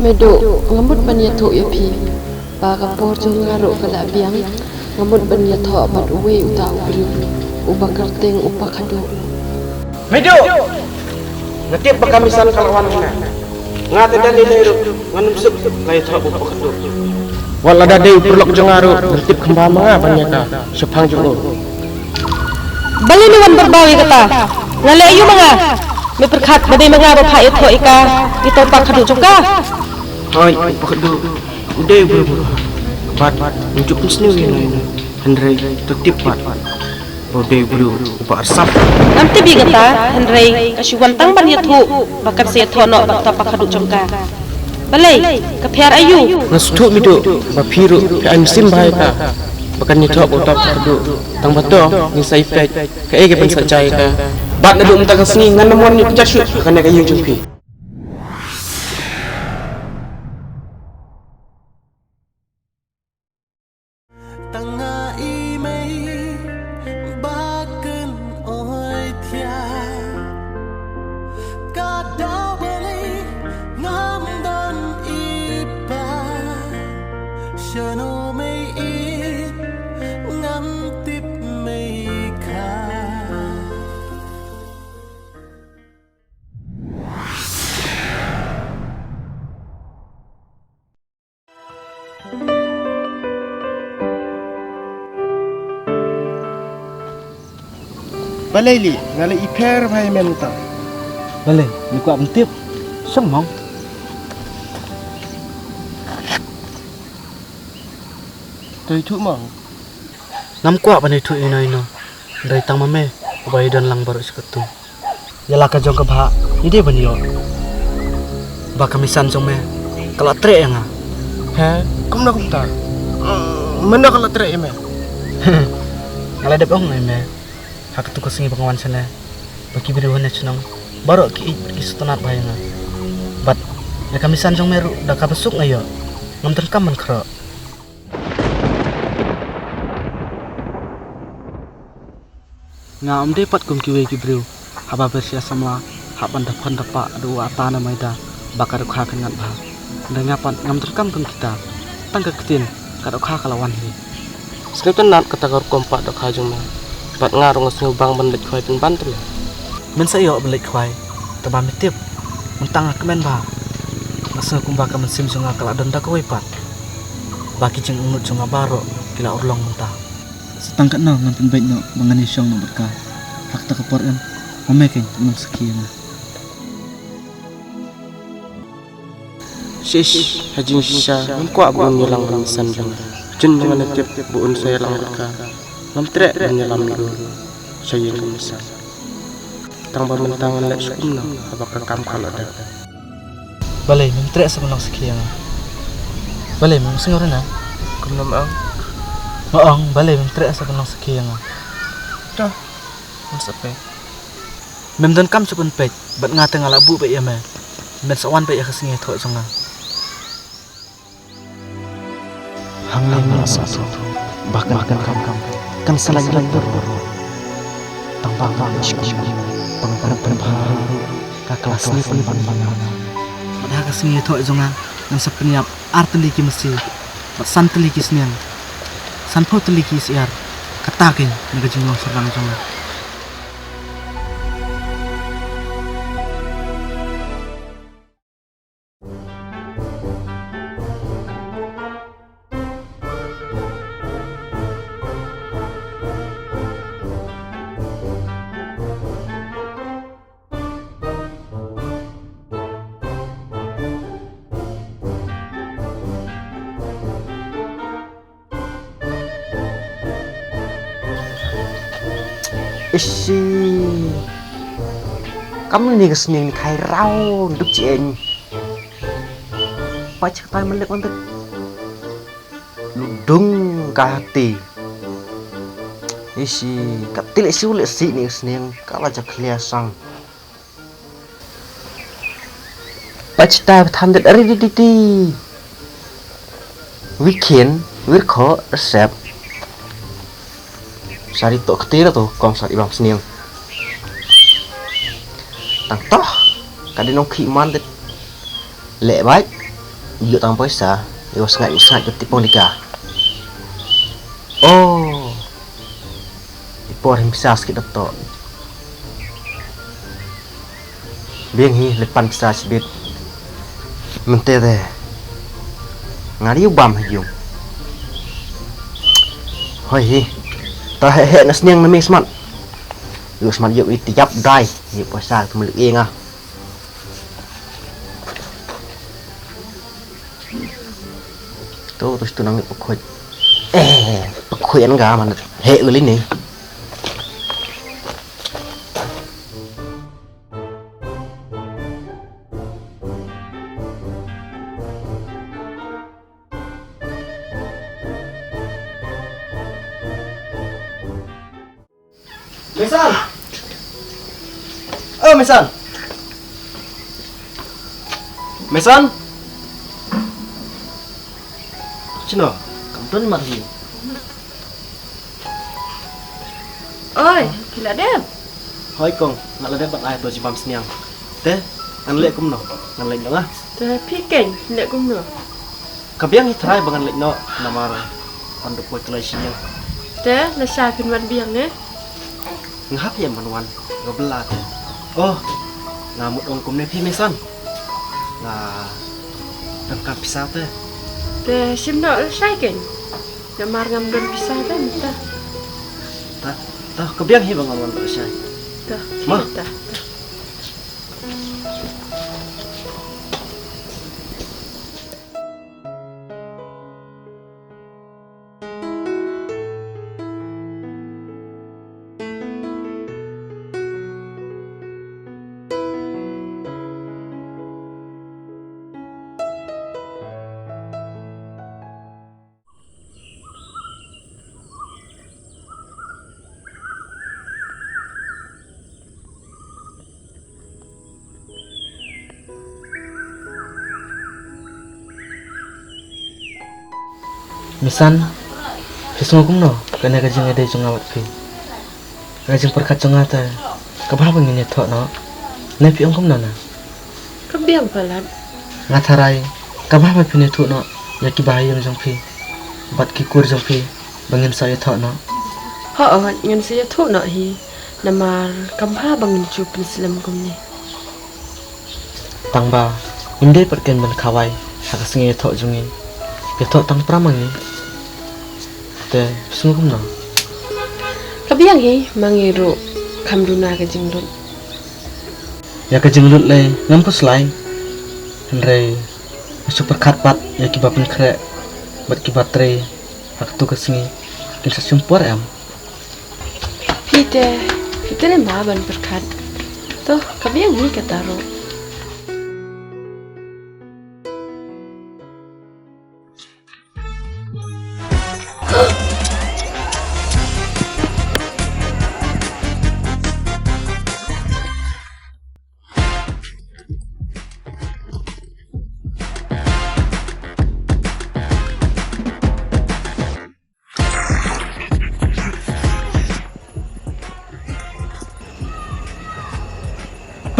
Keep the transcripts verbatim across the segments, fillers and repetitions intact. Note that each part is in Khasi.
Meduh, nga mut ban ïathuh ïa phi ba ka por jong nga ruh ka la biang. Nga mut ban ïathoh bad uwei uta u briew uba kyrteng u Pakhadduh. Meduh! Nga tip ba ka Misan ka la wan mynne. Nga te da lei lei ruh ngan ym suk la ïathoh ba u Pakhadduh. Wat lada dei u paralok jong nga ruh ngan tip kumba ma nga ban ïa ka shaphang jong u. Balei me wan byrbaw ïa kata? Nga leh aïu ma nga? Me pyrkhat ba dei ma nga ba phah ïathoh ïa ka, ïa uta u Pakhadduh jong ka? Hooid, u Pakhadduh u dei u briew ba bha. Bad ngim ju pynsniew ïa no ïa no. Hynrei to tip pat ba u dei u briew uba arsap. Ngam tip ïa kata, hynrei ka shu wan tang ban ïathuh ba kan sa ïathoh noh bad uta u Pakhadduh jong ka. Balei, ka pher aïu? Nga sngewthuh Meduh ba phi ruh phi ai mynsiem bha ïa ka ba kan ïathoh bad uta u Pakhadduh. Tang ba to ngin sa ïapeit kaei kaban sa jia ïa ka. Bad naduh mynta ka sngi ngan nym wan ïakjat shuh ha kane ka ïing jong phi. Tang nga i mei ba kan oi thiah. Ka daw balei ngam don i pa. Shano mei it ngam tip mei kha. Balei li, nga la i pher bha ïa me mynta. Balei, me kwah ban tip? Shong mong. To ïathuh mong. Ngam kwah ban ïathuh ïa no ïa no. Hynrei tang ma me uba ïadon lang baroh shi katto. Ïa la ka jong ka bhah ngi dei ban ïoh ba ka Misan jong me ka la treh ïa nga. He, kumno kumta? Mm, mano ka la treh ïa me? Nga la dep ong ïa me ha katu ka sngi ba nga wan shane ba ki briew hangne shnong baroh ki ïeit bad ki sngewtynnat bha ïa nga. Bad ïa ka Misan jong me ruh da kaba suk nga ïoh, ngam donkam ban khroh. Nga ym dei pat kum kiwei ki briew haba ber sha samla hap ban da phon da pah da u ata ne maida ba ka dohkha kan ngat bha. Hynrei nga pat ngam donkam kum kita. Tang ka ktien ka dohkha ka la wan hi. Sngewtynnat kata ka rukom pah dohkha jong me. Bad nga ruh nga sngew bang ban leit khwai pynban te me. Men sa ïoh ban leit khwai, te ba me tip mynta nga kmen bha. Nga sngew kumba ka mynsiem jong nga ka la don da kawei pat. Ba ki jingangnud jong nga baroh ki la urlong mynta. Sa tang katno ngan pynbeit noh ba ngan ïashong noh bad ka. Ha kata ka por em, ma me keiñ u nongsakhi ïa nga. Shish, ha jingshisha ngam kwah ba un ïalang bad Misan jong nga. Jin ba ngan tip ba un sa ïalang bad ka, ngam treh ban ïalam ïa u sha ïing ka Misan. Tang ba mynta ngan leh sha kumno haba ka kam ka la dep. Balei mem treh sa ban long sakhi ïa nga? Balei mem sngew rnga? Kumno ma ong? Ma ong balei mem treh sa ban long sakhi ïa nga? To, ngam sa peit. Mem donkam shuh ban peit bad nga te nga la buh beit ïa me. Men sa wan beit ïa ka sngi ïathoh jong nga. Hangne nga la sngewthuh ba kan kan kan kan sa lait lait baroh. Tang ba nga ïohi ba nga pynbha ruh ka la sniew pynban ïa nga. Bad ha ka sngi ïathoh jong nga ngan sa pynïap ar tylli ki masi bad san tylli ki sniang, sanphew tylli ki syiar. Kata keiñ na ka jinglong shynrang jong nga. Ishi. Kam ni ka sniang ni khai rau duk ci eng. Pa cik tai melek wantek. Ludung ka hati. Ishi. Ka tilik siu lek si ni ka sniang ka la jak khlia sang. Pachta than det ari di di di. Wikin, wirkho, resep. Sari tok ktir tu, kong sari bang sniang. Tang toh, kadi nong khi man det. Lek baik. Ïoh tang pisa, ïoh sngaid ïoh sngaid ïoh tipong dika. Oh. I por hi pisa skit da to. Biang hi lepan pisa sibit. Mynta te. Nga ri bam ha ïung. Hoi hi. Ta he he na sniang na me smat. Ïoh smat ïoh i tiap dai. Ïoh pisa ka melu ïa nga. Tu tu tu nang pakhuid. Eh, pakhuid an ga man. He uli ni. Mesan. Oh, Mesan. Mesan. Chino, kam don mat hi. Oi, phi la dep? Hoi kong, nga la dep bad ai to jibam sniang. Te, ngan leh kumno, ngan leh noh nga. Te phi keiñ leh kumno? Ka biang hi trai ba ngan leit noh namar ban duk poi kloi sha ïing. Te lashai phin wan biang ne? Nga hap ïa ban wan, nga bela te. Oh, nga mut ong kumne phi Mesan. Nga donkam pisa te. Te shim noh lashai keiñ. Namar ngam don pisa te mynta. Ta, ta ka biang hi ba ngam wan lashai. Ta, ma. Ta. Mesan, phi sngew kumno kane ka jingïadei jong nga bad phi? Ka jingpyrkhat jong nga te ka bha ba ngin ïathoh noh. Ne phi ong kumno na? Ka biang palat. Nga tharai ka bha ba phin ïathuh noh ïa ki bahaïing jong phi bad ki kur jong phi ba ngin sa ïathoh noh. Hooid, ngin sa ïathuh noh hi. Namar kam bha ba ngin ju pynslem kumne. Tang ba ngim dei pat kein ban khawai ha ka sngi ïathoh jong ngi. Ïathoh tang pra ma ngi. Te phi sngew kumno? Ka biang hi, ma ngi ruh kham duna ka jinglut. Ïa ka jinglut lei ngam khuslai. Hynrei nga shu pyrkhat pat ïa kiba pynkhreh bad kiba trei ha katto ka sngi, kin sa shim por em? Phi te, phi te ne ma ban pyrkhat. To, ka biang hi kata ruh.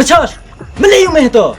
Pyrshah! Meli ïa me to!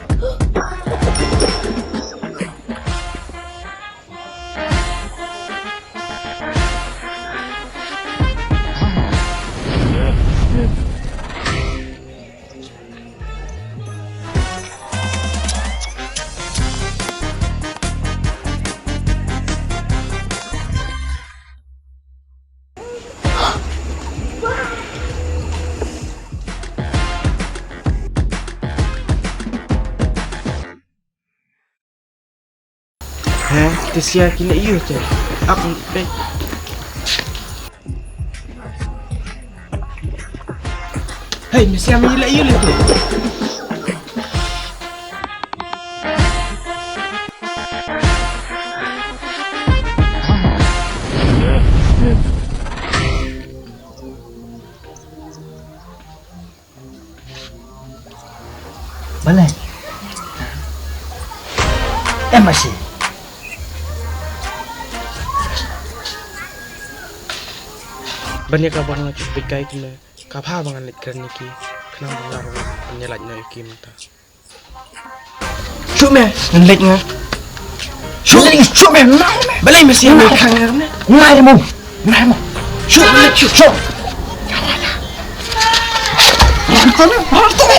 He, te sia ki leh ïa te. Ak, eh. Hei, me sia me leh ïa te. Balei? Em, masi. Ban ïa kaba nga ju peit kai kumne, ka bha ba ngan leit kren ïa ki, khnang ba nga ruh ban ïa lait noh ïa ki mynta. Shu me, ngan leit nga. Shu. Shu me, nai me. Balei me sia me? Nai mo. Nai mo. Shu, shu, shu. Ran to, ran to.